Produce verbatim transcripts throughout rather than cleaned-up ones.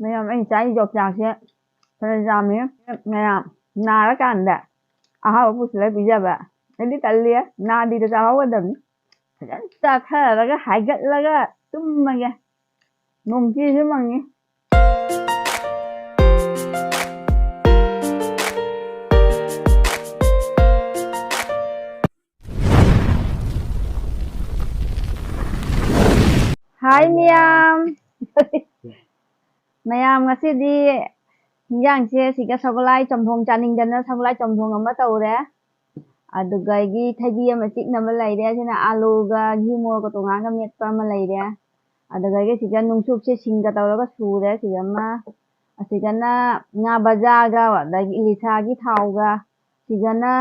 ꯃꯌꯥꯝ, ꯑꯩꯅ ꯆꯥꯔꯤ ꯌꯣꯡꯆꯥꯛꯁꯦ ꯈꯔ ꯌꯥꯝꯃꯦ꯫ ꯃꯌꯥꯝ ꯅꯥꯔꯀꯥꯟꯗ ꯑꯍꯥꯎꯕ ꯄꯨꯁꯤꯜꯂꯒ ꯄꯤꯖꯕ꯫ ꯑꯩꯗꯤ ꯇꯜꯂꯤ, ꯅꯥꯗ꯭ꯔꯤꯗ ꯆꯥꯍꯧꯒꯗꯕꯅꯤ꯫ ꯐꯖꯅ ꯆꯥꯊꯔꯒ ꯍꯥꯏꯒꯠꯂꯒ ꯇꯨꯝꯃꯒꯦ꯫ ꯅꯣꯡ ꯆꯦꯁꯨ ꯃꯪꯉꯤ꯫ ꯍꯥꯏ ꯃꯌꯥꯝ꯫ ꯃꯌꯥꯝ, ꯉꯁꯤꯗꯤ ꯍꯤꯟꯖꯥꯡꯁꯦ ꯁꯤꯒ ꯁꯒꯣꯜꯍꯋꯥꯏ ꯆꯝꯊꯣꯡ ꯆꯥꯅꯤꯡꯗꯅ ꯁꯒꯣꯜꯍꯋꯥꯏ ꯆꯝꯊꯣꯡ ꯑꯃ ꯇꯧꯔꯦ꯫ ꯑꯗꯨꯗꯒꯤ ꯊꯩꯕꯤ ꯑꯃ ꯆꯤꯛꯅꯕ ꯂꯩꯔꯦ꯫ ꯁꯤꯅ ꯑꯂꯨꯒ ꯘꯤ ꯃꯣꯔꯣꯛꯀ ꯇꯣꯉꯥꯟꯒ ꯃꯦꯠꯄ ꯑꯃ ꯂꯩꯔꯦ꯫ ꯑꯗꯨꯗꯒꯤ ꯁꯤꯒ ꯅꯨꯡꯁꯨꯛꯁꯦ ꯁꯤꯡꯒ ꯇꯧꯔꯒ ꯁꯨꯔꯦ꯫ ꯁꯤꯒ ꯑꯃ, ꯑꯁꯤꯒꯅ ꯉꯥ ꯕꯖꯥꯒ ꯑꯗꯒꯤ ꯏꯂꯤꯁꯥꯒꯤ ꯊꯥꯎꯒ, ꯁꯤꯒꯅ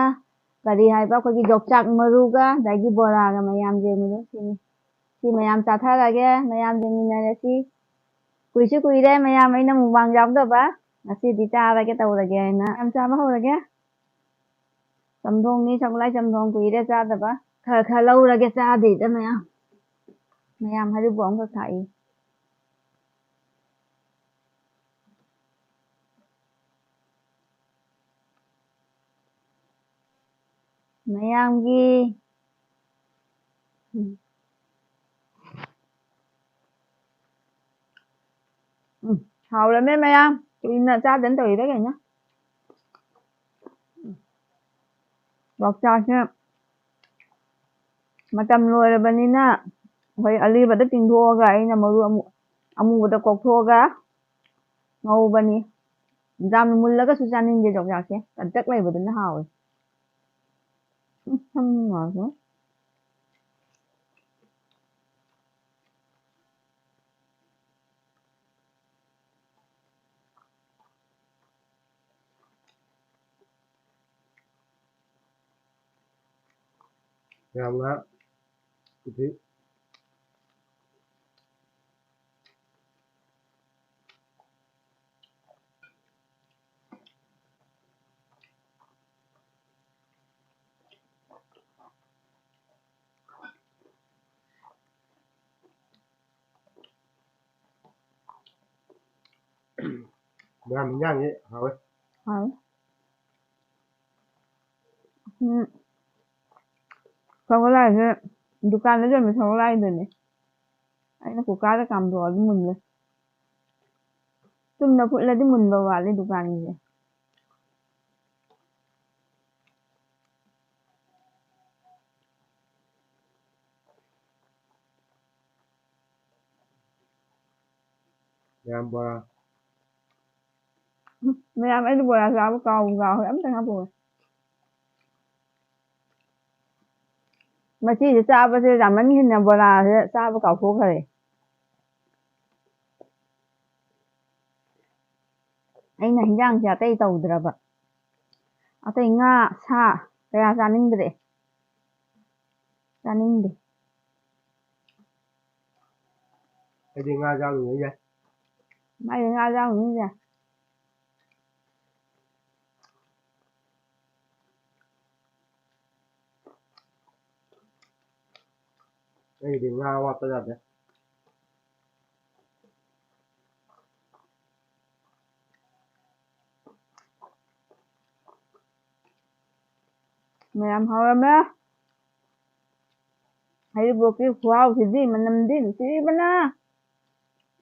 ꯀꯔꯤ ꯍꯥꯏꯕ, ꯑꯩꯈꯣꯏꯒꯤ ꯌꯣꯡꯆꯥꯛ ꯃꯔꯨꯒ ꯑꯗꯒꯤ ꯕꯣꯔꯥꯒ ꯃꯌꯥꯝ ꯌꯦꯡꯕꯗꯣ ꯁꯤꯅꯤ꯫ ꯁꯤ ꯃꯌꯥꯝ ꯆꯥꯊꯔꯒꯦ, ꯃꯌꯥꯝ ꯌꯦꯡꯃꯤꯟꯅꯔꯁꯤ꯫ ꯀꯨꯏꯁꯨ ꯀꯨꯏꯔꯦ ꯃꯌꯥꯝ ꯑꯩꯅ ꯃꯨꯛꯕꯥꯡ ꯌꯥꯎꯗꯕ, ꯉꯁꯤꯗꯤ ꯆꯥꯔꯒꯦ ꯇꯧꯔꯒꯦ ꯍꯥꯏꯅ ꯃꯌꯥꯝ ꯆꯥꯕ ꯍꯧꯔꯒꯦ꯫ ꯆꯝꯊꯣꯡꯅꯤ, ꯁꯒꯣꯜꯍꯋꯥꯏ ꯆꯝꯊꯣꯡ ꯀꯨꯏꯔꯦ ꯆꯥꯗꯕ꯫ ꯈꯔ ꯈꯔ ꯂꯧꯔꯒꯦ ꯆꯥꯗꯦꯗ ꯃꯌꯥꯝ꯫ ꯃꯌꯥꯝ ꯍꯔꯤꯕꯣꯞ ꯑꯃꯈꯛ ꯊꯥꯛꯏ꯫ ꯃꯌꯥꯝꯒꯤ꯫ ꯎꯝ꯫ ꯎꯝ, ꯍꯥꯎꯔꯝꯃꯦ ꯃꯌꯥꯝ꯫ ꯀꯨꯏꯅ ꯆꯥꯗꯅ ꯇꯧꯔꯤꯔ ꯀꯩꯅꯣ꯫ ꯌꯣꯡꯆꯥꯛꯁꯦ ꯃꯇꯝ ꯂꯣꯏꯔꯕꯅꯤꯅ ꯑꯩꯈꯣꯏ ꯑꯂꯤꯕꯗ ꯇꯤꯡꯊꯣꯛꯑꯒ ꯑꯩꯅ ꯃꯔꯨ ꯑꯃꯨ-, ꯑꯃꯨꯕꯗ ꯀꯣꯛꯊꯣꯛꯑꯒ ꯉꯧꯕꯅꯤ꯫ ꯌꯥꯝꯅ ꯃꯨꯜꯂꯒꯁꯨ ꯆꯥꯅꯤꯡꯗꯦ ꯌꯣꯡꯆꯥꯛꯁꯦ, ꯀꯟꯇꯛ ꯂꯩꯕꯗꯨꯅ ꯍꯥꯎꯋꯦ꯫ ꯎꯝ, ꯁꯝ ꯅꯨꯡꯉꯥꯏꯕ꯫ ꯌꯥꯝꯅ ꯍꯧꯖꯤꯛ ꯃꯌꯥꯝ ꯏꯟꯖꯥꯡꯁꯦ ꯍꯥꯎꯋꯦ꯫ ꯍꯥꯎꯋꯦ꯫ ꯎꯝ꯫ ꯁꯒꯣꯜꯍꯋꯥꯏꯁꯦ ꯗꯨꯀꯥꯟꯗ ꯌꯣꯟꯕ ꯁꯒꯣꯜꯍꯋꯥꯏꯗꯨꯅꯦ꯫ ꯑꯩꯅ ꯀꯨꯀꯥꯔꯗ ꯀꯥꯝꯊꯣꯛꯑꯗꯤ ꯃꯨꯜꯂꯦ꯫ ꯆꯨꯝꯅ ꯐꯨꯠꯂꯗꯤ ꯃꯨꯟꯕ ꯋꯥꯠꯂꯦ ꯗꯨꯀꯥꯟꯒꯤꯁꯦ꯫ ꯃꯌꯥꯝ ꯕꯣꯔꯥ꯫ ꯃꯌꯥꯝ ꯑꯩꯗꯤ ꯕꯣꯔꯥ ꯆꯥꯕ ꯀꯥꯎꯕꯨ ꯀꯥꯎꯈ꯭ꯔꯦ꯫ ꯑꯝꯇ ꯍꯥꯞꯄꯛꯑꯣ꯫ ꯃꯆꯤꯁꯦ ꯆꯥꯕꯁꯦ ꯌꯥꯝꯃꯟꯈꯤꯗꯅ ꯕꯣꯔꯥꯁꯦ ꯆꯥꯕ ꯀꯥꯎꯊꯣꯛꯈ꯭ꯔꯦ꯫ ꯑꯩꯅ ꯍꯤꯟꯖꯥꯡꯁꯦ ꯑꯇꯩ ꯇꯧꯗ꯭ꯔꯕ꯫ ꯑꯇꯩ ꯉꯥ, ꯁꯥ ꯀꯌꯥ ꯆꯥꯅꯤꯡꯗ꯭ꯔꯦ꯫ ꯆꯥꯅꯤꯡꯗꯦ꯫ ꯑꯩꯗꯤ ꯉꯥ ꯌꯥꯎꯔꯤꯉꯩ ꯌꯥꯏ꯫ ꯃꯥꯏꯗꯤ ꯉꯥ ꯌꯥꯎꯔꯤꯉꯩ ꯌꯥꯏ꯫ ꯑꯩꯗꯤ ꯉꯥ ꯋꯥꯠꯄ ꯌꯥꯗꯦ꯫ ꯃꯌꯥꯝ ꯍꯧꯔꯝꯃꯦ꯫ ꯍꯩꯔꯤꯕꯣꯛꯀꯤ ꯈꯨꯍꯥꯎꯁꯤꯗꯤ, ꯃꯅꯝꯗꯤ ꯅꯨꯡꯁꯤꯕꯅ꯫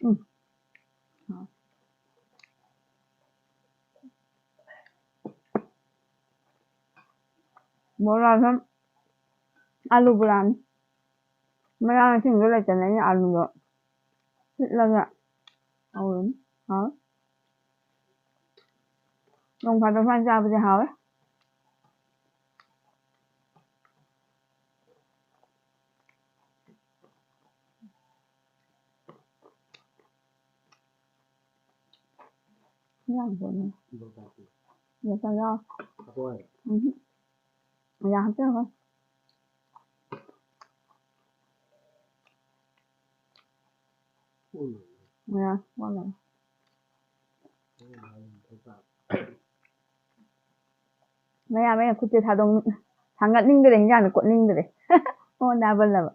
ꯎꯝ꯫ ꯕꯣꯔꯥꯁꯨ ꯑꯂꯨ ꯕꯣꯔꯥꯅꯤ꯫ ꯃꯅꯥ ꯃꯁꯤꯡꯗꯣ ꯂꯩꯇꯅ ꯑꯩꯅ ꯑꯂꯨꯗꯣ ꯐꯨꯠꯂꯒ ꯍꯧꯔꯅꯤ꯫ ꯍꯥꯎꯋꯦ꯫ ꯅꯣꯡ ꯐꯥꯗꯣꯛ ꯁꯨꯃꯥꯏꯅ ꯆꯥꯕꯁꯦ ꯍꯥꯎꯋꯦ꯫ ꯌꯥꯝ ꯄꯣꯟꯅꯤ꯫ ꯌꯥꯝ ꯆꯪ ꯌꯥꯎ-, ꯎꯝꯍꯨꯝ꯫ ꯌꯥꯝ ꯍꯥꯞꯆꯤꯜꯂꯣ꯫ ꯎꯝ꯫ ꯃꯌꯥꯝ ꯋꯥꯠꯂꯕ꯫ ꯃꯌꯥꯝ ꯑꯩꯅ ꯈꯨꯠꯁꯦ ꯊꯥꯗꯣꯛ-, ꯊꯥꯡꯒꯠꯅꯤꯡꯗ꯭ꯔꯦ, ꯍꯤꯟꯖꯥꯡꯗꯣ ꯀꯣꯠꯅꯤꯡꯗ꯭ꯔꯦ꯫ ꯃꯉꯣꯟꯗ ꯍꯥꯞꯍꯜꯂꯕ꯫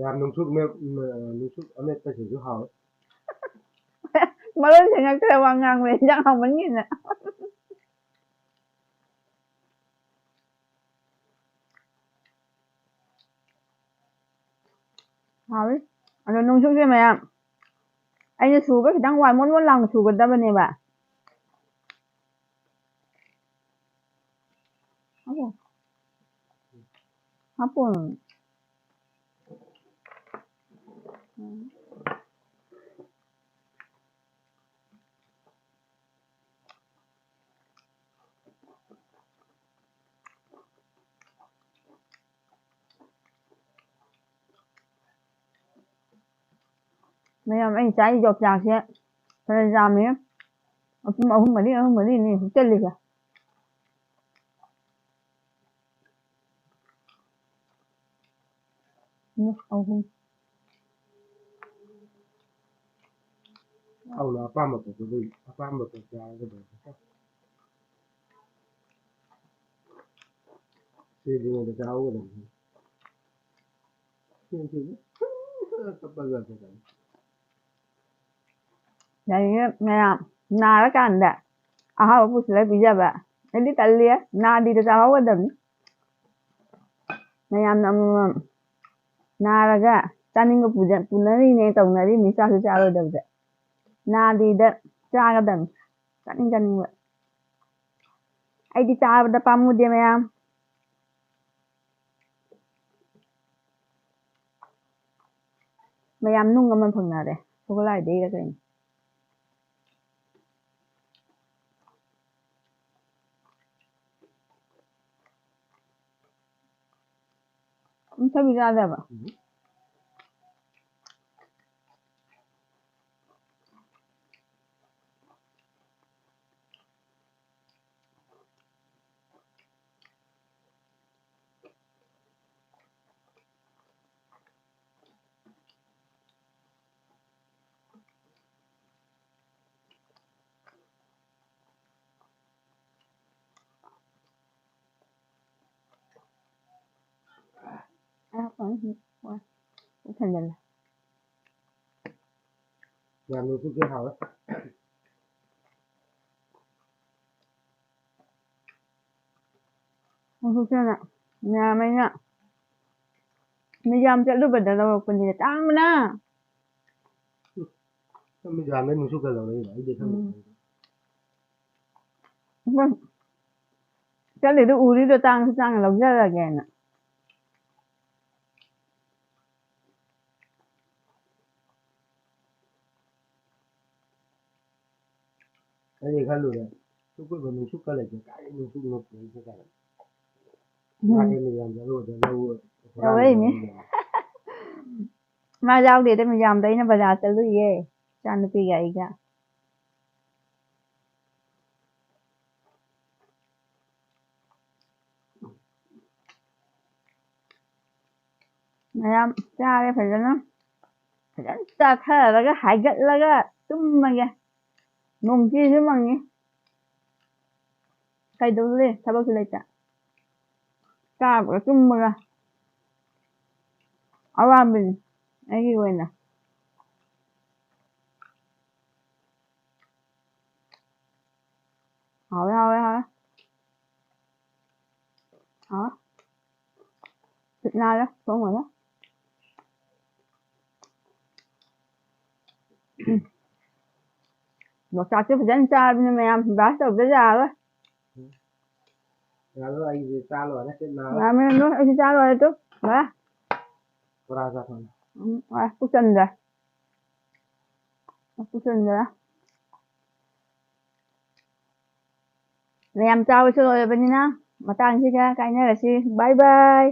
ꯌꯥꯝ ꯅꯨꯡꯁꯨꯛ ꯃꯦꯠ-, ꯎꯝ, ꯅꯨꯡꯁꯨꯛ ꯑꯃꯦꯠꯄꯁꯤꯁꯨ ꯍꯥꯎꯋꯦ꯫ ꯃꯔꯣꯟ ꯁꯦꯡꯉꯛꯇ꯭ꯔꯦ ꯋꯥ ꯉꯥꯡꯕꯗ ꯏꯟꯖꯥꯡ ꯍꯥꯎꯃꯟꯒꯤꯗꯅ꯫ ꯍꯥꯎꯋꯤ꯫ ꯑꯗꯣ ꯅꯨꯡꯁꯨꯛꯁꯦ ꯃꯌꯥꯝ ꯑꯩꯅ ꯁꯨꯕ ꯈꯤꯇꯪ ꯋꯥꯏ ꯃꯣꯟ ꯃꯣꯟ ꯂꯥꯎꯅ ꯁꯨꯒꯗꯕꯅꯦꯕ꯫ ꯍꯥꯞꯄꯣ꯫ ꯍꯥꯞꯄꯣ꯫ ꯃꯌꯥꯝ ꯑꯩꯅ ꯆꯥꯔꯤ ꯌꯣꯡꯆꯥꯛꯁꯦ ꯐꯅ ꯌꯥꯝꯃꯤ꯫ ꯃꯄꯨꯝ ꯑꯍꯨꯝ ꯃꯔꯤ, ꯑꯍꯨꯝ ꯃꯔꯤꯅꯤ ꯍꯨꯞꯆꯜꯂꯤꯁꯦ꯫ ꯎꯝ, ꯑꯍꯨꯝ꯫ ꯑꯧꯅ ꯑꯄꯥꯝꯕ ꯄꯣꯠꯇꯨꯗꯤ ꯑꯄꯥꯝꯕ ꯄꯣꯠ ꯆꯥꯒꯗꯕꯅꯤ꯫ ꯁꯤꯗ꯭ꯔꯤꯉꯩꯗ ꯆꯥꯍꯧꯒꯗꯕꯅꯤ꯫ ꯁꯤ ꯁꯤꯗꯤ ꯀꯞꯄꯒ ꯆꯠꯀꯅꯤ꯫ ꯂꯩꯌꯦ ꯃꯌꯥꯝ ꯅꯥꯔꯀꯥꯟꯗ ꯑꯍꯥꯎꯕ ꯄꯨꯁꯤꯜꯂꯒ ꯄꯤꯖꯕ꯫ ꯑꯩꯗꯤ ꯇꯜꯂꯤꯌꯦ, ꯅꯥꯗꯤꯗ ꯆꯥꯍꯧꯒꯗꯕꯅꯤ꯫ ꯃꯌꯥꯝꯅ ꯑꯃꯃꯝ ꯅꯥꯔꯒ ꯆꯥꯅꯤꯡꯕ ꯄꯨꯖ-, ꯄꯨꯅꯔꯤꯅꯦ ꯇꯧꯅꯔꯤꯅꯤ, ꯆꯥꯁꯨ ꯆꯥꯔꯣꯏꯗꯕꯗ꯫ ꯅꯥꯗꯤꯗ ꯆꯥꯒꯗꯕꯅꯤ, ꯆꯥꯅꯤꯡ ꯆꯥꯅꯤꯡꯕ꯫ ꯑꯩꯗꯤ ꯆꯥꯕꯗ ꯄꯥꯝꯃꯨꯗꯦ ꯃꯌꯥꯝ꯫ ꯃꯌꯥꯝ ꯅꯨꯡ ꯑꯃ ꯐꯪꯅꯔꯦ꯫ ꯁꯒꯣꯜꯍꯋꯥꯏꯗꯩꯔ ꯀꯩꯅꯣ꯫ ꯎꯝ, ꯊꯕꯤ ꯆꯥꯗꯕ꯫ ꯄꯨꯛ ꯊꯟꯖꯜꯂꯦ꯫ ꯌꯥꯝ ꯅꯨꯡꯁꯤꯠꯁꯦ ꯍꯥꯎꯋꯦ꯫ ꯅꯨꯡꯁꯤꯠꯁꯤꯅ ꯃꯌꯥꯝ ꯑꯩꯅ ꯃꯤꯌꯥꯝ ꯆꯠꯂꯨꯕꯗ ꯂꯧꯔꯛꯄꯅꯤꯅ ꯇꯥꯡꯕꯅ꯫ ꯅꯪ ꯃꯤꯌꯥꯝꯗꯩ ꯅꯨꯡꯁꯤꯠ ꯈꯔ ꯂꯧꯔꯛꯏꯕ, ꯑꯩꯗꯤ ꯈꯪꯗꯦ꯫ ꯎꯝ꯫ ꯑꯩꯈꯣꯏ ꯆꯠꯂꯤꯗꯣ ꯎꯔꯤꯗꯣ ꯇꯥꯡꯁꯨ ꯇꯥꯡꯅ ꯂꯧꯖꯔꯒꯦꯅ꯫ ꯑꯩꯗꯤ ꯈꯜꯂꯨꯔꯦ, ꯁꯨꯛ ꯀꯨꯏꯕ ꯅꯨꯡꯁꯨꯛꯀ ꯂꯩꯇꯦ, ꯀꯥꯏꯗꯩ ꯅꯨꯡꯁꯨꯛꯅꯣ ꯄꯨꯔꯛꯏꯁꯦ ꯀꯥꯏꯅ꯫ ꯎꯝ꯫ ꯃꯥꯗꯤ ꯃꯤꯌꯥꯝ ꯆꯠꯂꯨꯕꯗ ꯂꯧ ꯂꯧꯔꯛꯏꯅꯦ꯫ ꯍꯨꯔꯥꯟꯕ ꯃꯥ ꯌꯥꯎꯗꯦꯗ ꯃꯤꯌꯥꯝꯗ, ꯑꯩꯅ ꯕꯖꯥꯔ ꯆꯠꯂꯨꯏꯌꯦ, ꯏꯆꯥꯅꯨꯄꯤꯒ ꯑꯩꯒ꯫ ꯃꯌꯥꯝ ꯆꯥꯔꯦ ꯐꯖꯅ꯫ ꯐꯖꯅ ꯆꯥꯊꯔꯒ ꯍꯥꯏꯒꯠꯂꯒ ꯇꯨꯝꯃꯒꯦ꯫ ꯅꯣꯡ ꯆꯦꯁꯨ ꯃꯪꯉꯤ꯫ ꯀꯩꯗꯧꯗꯣꯔꯤ? ꯊꯕꯛꯁꯨ ꯂꯩꯇꯦ꯫ ꯆꯥꯕꯒ ꯇꯨꯝꯕꯒ ꯑꯋꯥꯕꯅꯤ ꯑꯩꯒꯤ ꯑꯣꯏꯅ꯫ ꯍꯥꯎꯋꯦ, ꯍꯥꯎꯋꯦ, ꯍꯥꯎꯋꯦ꯫ ꯍꯥꯎꯋꯦ꯫ ꯈꯨꯠ ꯅꯥꯜꯂꯦ ꯊꯣꯡꯕꯗ꯫ ꯎꯝ꯫ ꯌꯣꯡꯆꯥꯛꯁꯦ ꯐꯖꯅ ꯆꯥꯔꯕꯅꯤꯅ ꯃꯌꯥꯝ brush ꯇꯧꯗ ꯌꯥꯔꯔꯣꯏ꯫ ꯌꯥꯔꯣꯏ, ꯑꯩꯁꯦ ꯆꯥ ꯂꯣꯏꯔꯦ, ꯈꯨꯠ ꯅꯥꯔꯦ꯫ ꯌꯥꯔꯦ, ꯌꯥꯔꯦ, ꯑꯩꯁꯨ ꯆꯥ ꯂꯣꯏꯔꯦ ꯇꯨ꯫ ꯂꯣꯏꯔꯦ꯫ ꯕꯣꯔꯥ ꯆꯥꯊꯣꯛꯑꯅꯤ꯫ ꯎꯝ, ꯑ, ꯄꯨꯛ ꯆꯟꯗ꯭ꯔꯦ꯫ ꯄꯨꯛ ꯆꯟꯗ꯭ꯔꯦ꯫ ꯃꯌꯥꯝ ꯆꯥꯕꯁꯨ ꯂꯣꯏꯔꯕꯅꯤꯅ ꯃꯇꯥꯡꯁꯤꯗ ꯀꯥꯏꯅꯔꯁꯤ꯫ Bye bye꯫